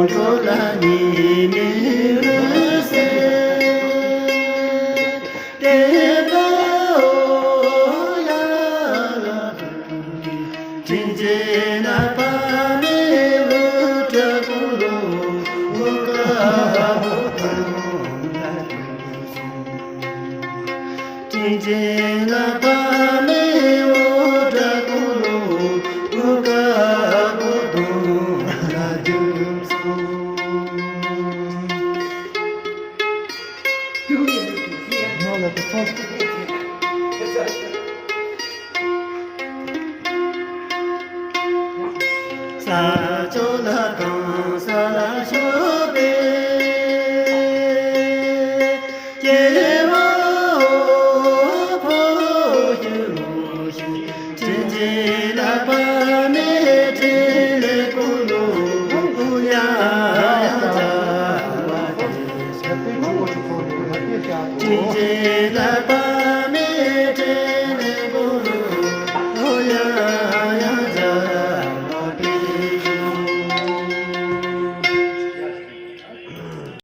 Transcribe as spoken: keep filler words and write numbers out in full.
འགྲོ་ལ་ཉེས་མེད་འོད་གསལ། བདེན་པའོ་ཡ་ལ། དྲིན་ཅན་ལ་དཔག་མེད་འོད་འདྲ་ཀུན་སློང་། འོད་དཀར་པོ་དང་ལྡན་སོང་། དྲིན་ཅན་ལ་དཔག་མེད་འོད་འདྲ་ཀུན་སློང་། འོད་དཀར་པོ་དང་ལྡན་སོང་། ས་ཕྱོགས་ལ་གང་ས་ལ་བཞུགས་པའི་སྐྱེ་བོ་ཕོ་ཡི་མོ་ཡི། དྲིན་ཅན་ལ་དཔག་མེད་དྲིན་ལན་ཀུན་སློང་། ཡང་ཡང་བྱ་བ་དེ། དྲིན་ཅན་ལ་དཔག